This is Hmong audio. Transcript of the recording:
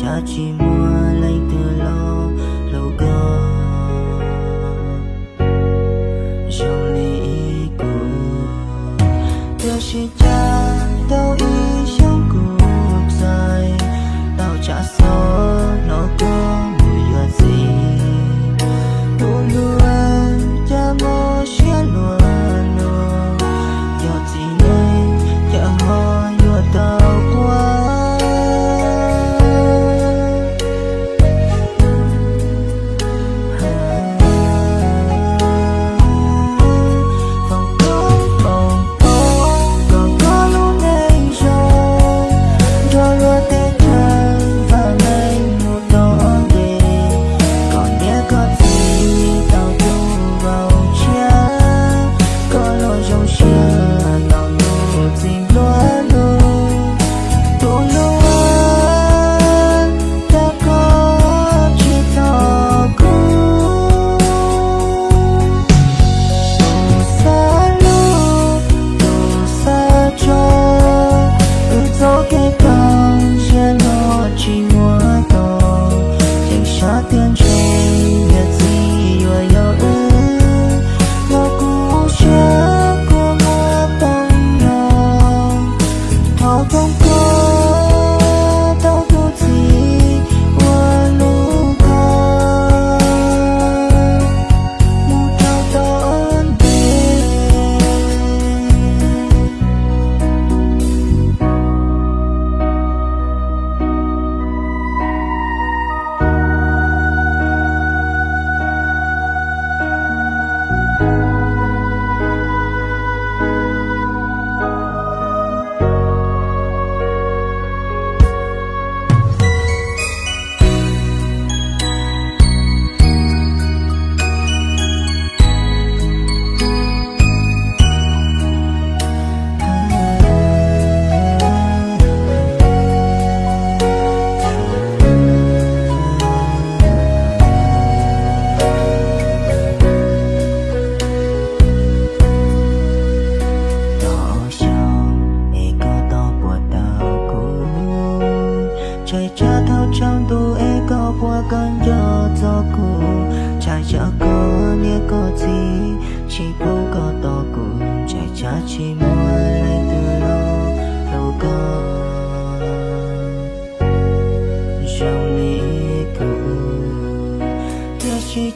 Cas tsis muaj leej twg los hlub koj zoo li kuv. Tiam sis cas tau ib xyoos kuv txais tau tshav xov hnov koj mus yuav txiv. Tus hlub, cas mob siab luag luag, yog txiv neej cas ho yuav tau quaj. Foom koob foom koob kom koj lub neej zoo, nrog luag tej chaw vam meej mus tau ntev, kom niam koj txiv tau tus vauv tshiab, koj los zoo siab tau tus txiv nplua nuj. Tus hlub, cas koj tsis txog kuv. Tus xav hlub, tus xav tso, wb txoj kev tag siab no tsis muaj tau. Yeej sab tiag ntshe niam txiv yuav yog wb, los kuv siab kua muag tau yog thov foom koob tau tus txiv uas hlub koj mus rau tau ntev. Tau xyoo es koj tau puas tau kuv, ntshai tsam thaum tsaus ntuj es koj puas koj nco txog kuv, ntshai tsam koj niam koj txiv tsis pub koj tos kuv, ntshai tsam tsis muaj leej twg los hlub koj zoo li kuv. Tiam sis